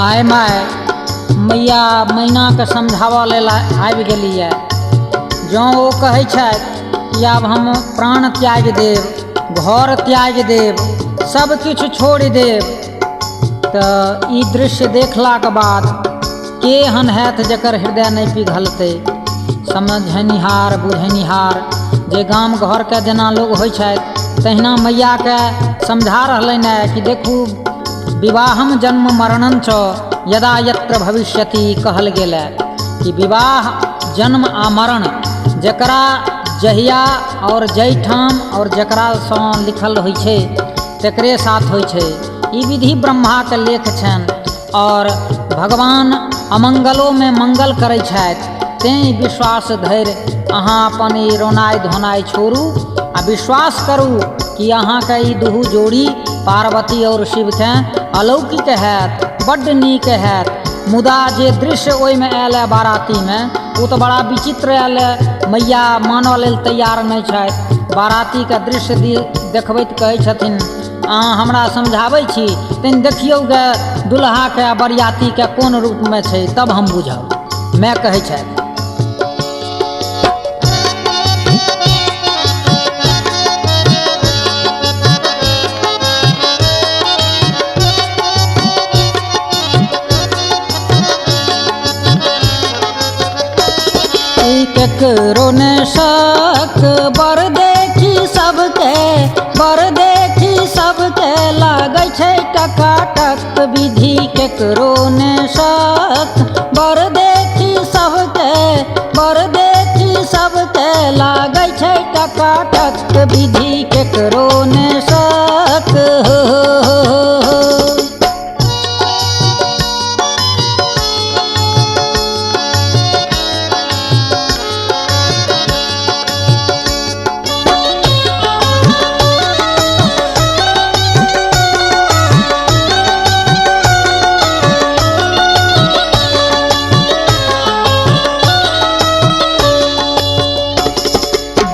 माय माय मैया मैनाके समझाबऽ लेल आबि गेलियै। जँ ओ कहै छथि कि आब हम प्राण त्यागि देब, घर त्यागि देब, सब किछु छोड़ि देब, तऽ ई दृश्य देखलाके बाद के एहन हैत जकर हृदय नहि पिघलतै? समझनिहार बुझनिहार जे गाम घरके जेना लोग होइ छथि तहिना मैयाके समझा रहलनि हेँ कि देखू, विवाहम जन्म मरणं च यदा यत्र भविष्यति कहल गेल है कि विवाह, जन्म आ मरण जकरा जहिया आओर जाहिठाम आओर जकरासँ लिखल होइ छै तकरे साथ होइ छै। ई विधि ब्रह्माके लेख छनि आओर भगवान अमंगलोमे मंगल करै छथि। तेँ विश्वास धरि अहाँ अपन ई रोनाइ धोनाइ छोड़ू आ विश्वास करू कि अहाँके ई दुहू जोड़ी पार्वती आओर शिवके अलौकिक हैत, बड्ड नीक हैत। मुदा जे दृश्य ओहिमे आयल है बारातीमे, ओ तऽ बड़ा विचित्र आयल है। मैया मानऽ लेल तैयार नहि छथि। बारातीके दृश्य देखबैत कहै छथिन, अहाँ हमरा समझाबै छी, तनि देखियौ गे दुल्हाके आ बरियातीके कोन रूपमे छै, तब हम बुझब। माय कहै छथि। केकरो ने शक बर देखी सबके, बर देखी सबके लागै छै टकाटक। विधि केकरो ने शक बर देखी सबके, बर देखी सबके लागै छै टकाटक। विधि केकरो ने शक हो।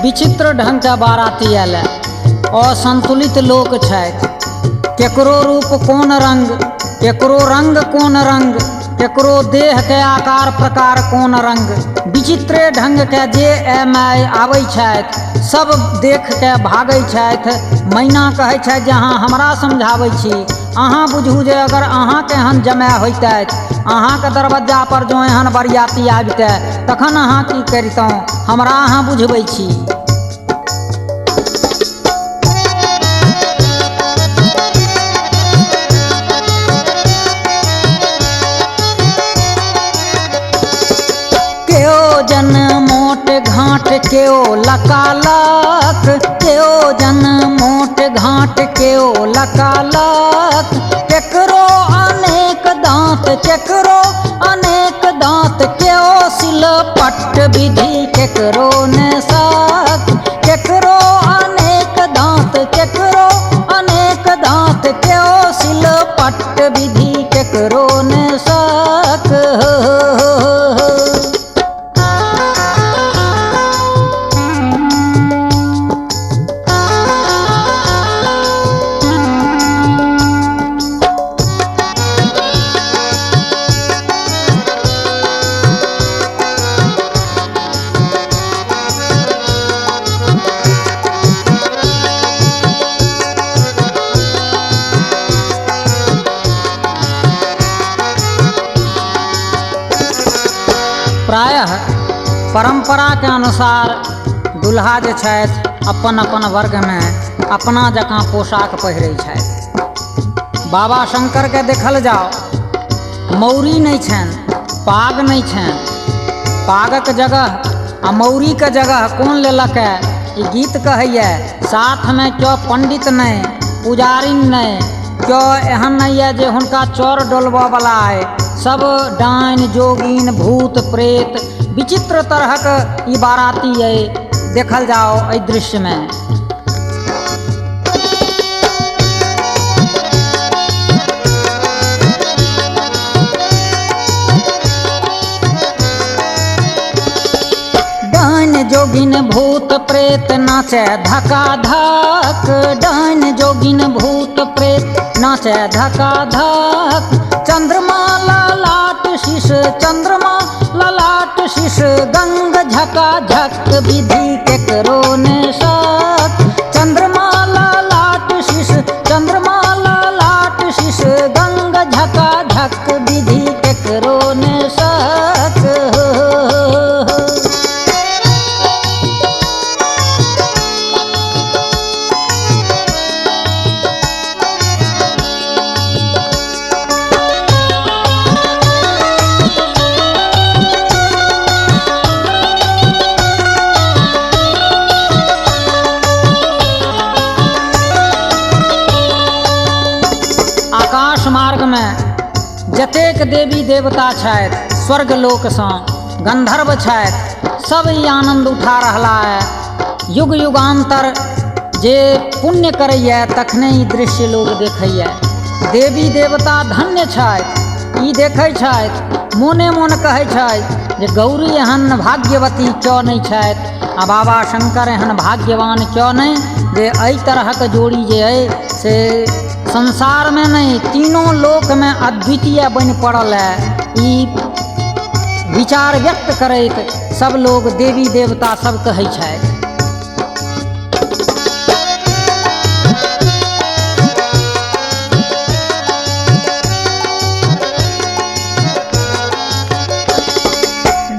विचित्र ढङ्गके बाराती आयल है, असन्तुलित लोक छथि। केकरो रूप कोन रङ्ग, केकरो रङ्ग कोन रङ्ग, केकरो देहके आकार प्रकार कोन रङ्ग, विचित्रे ढङ्गके जे एम I आबै छथि सब देखके भागै छथि। मैना कहै छथि जे अहाँ हमरा समझाबै छी, अहाँ बुझू जे अगर अहाँके एहन जमाय होइतथि, अहाँके दरवज्जा पर जँ एहन बरियाती आबितै तखन अहाँ की करितहुँ? हमरा अहाँ बुझबै छी। केओ जन मोट घाट केओ लकालक, केओ जन मोट घाट केओ लकालक, केकरो अनेक दाँत, केकरो अनेक दाँत, केओ सिलपट्ट। विधि केकरो ने शक, केकरो अनेक दाँत, केकरो अनेक दाँत, केओ सिलपट्ट। विधि केकरो ने शक हो। प्रायः परम्पराके अनुसार दुल्हा जे छथि अपन अपन वर्गमे अपना जकाँ पोशाक पहिरै छथि। बाबा शंकरके देखल जाओ, मौरी नहि छनि, पाग नहि छनि। पागक जगह आ मौरीके जगह कोन लेलक है? ई गीत कहैए, साथमे क्यो पंडित नहि, पुजारिन नहि, क्यो एहन नहि यऽ जे हुनका चौर डोलबऽ वला अइ। सब डाइन जोगिन भूत प्रेत विचित्र तरहक ई बाराती अइ। देखल जाओ एहि दृश्यमे। डाइन जोगिन भूत प्रेत नाचे धका धक, डाइन जोगिन भूत प्रेत नाचे धका धक, चंद्रमा शिश चंद्रमा ललाट शिश गंग झका झक विधि केकरो ने शक। चंद्रमा ललाट शिश चंद्रमा ललाट शिश गंग झका झक विधि केकरो ने शक। आकाश मार्ग में जतेक देवी देवता छथि, स्वर्ग लोकसँ गंधर्व छथि, सब ई आनंद उठा रहला है। युग युगांतर जे पुण्य करैए तखने ई दृश्य लोग देखैए। देवी देवता धन्य छथि, ई देखै छथि, मोने मोन कहै छथि जे गौरी एहन भाग्यवती क्यों नहीं छथि आ बाबा शंकर एहन भाग्यवान क्यों नहीं जे एहि तरहक जोड़ी जे अइ से संसार में नहीं तीनों लोक में अद्वितीय बनि पड़ल है। ई विचार व्यक्त करैत सब लोग देवी देवता सब कहै छथि।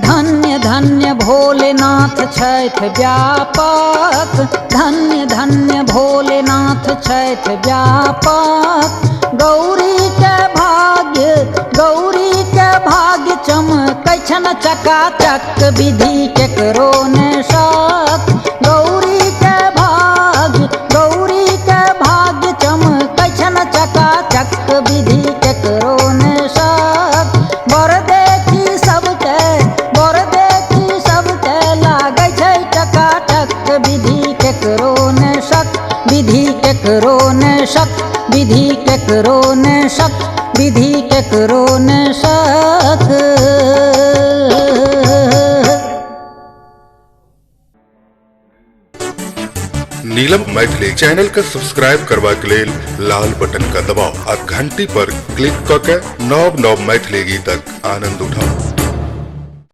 धन्य धन्य भोलेनाथ छथि व्यापक, धन्य धन्य भोलेनाथ छथि व्यापक। गौरी के भाग्य गौरी के भाग्य चमकै छनि चकाचक विधि केकरो ने शक। गौरी के भाग्य चमकै छनि चकाचक विधि केकरो ने शक। बर देखी सबके बर देखी सबके लागै छै टकाटक विधि केकरो ने शक। विधि केकरो ने शक विधि केकरो ने शक विधि केकरो ने शक। नीलम मैथिली चैनल के सब्सक्राइब करबाक लेल लाल बटन का दबाव आ घंटी पर क्लिक क के नव नव मैथिली गीतक आनंद उठाउ।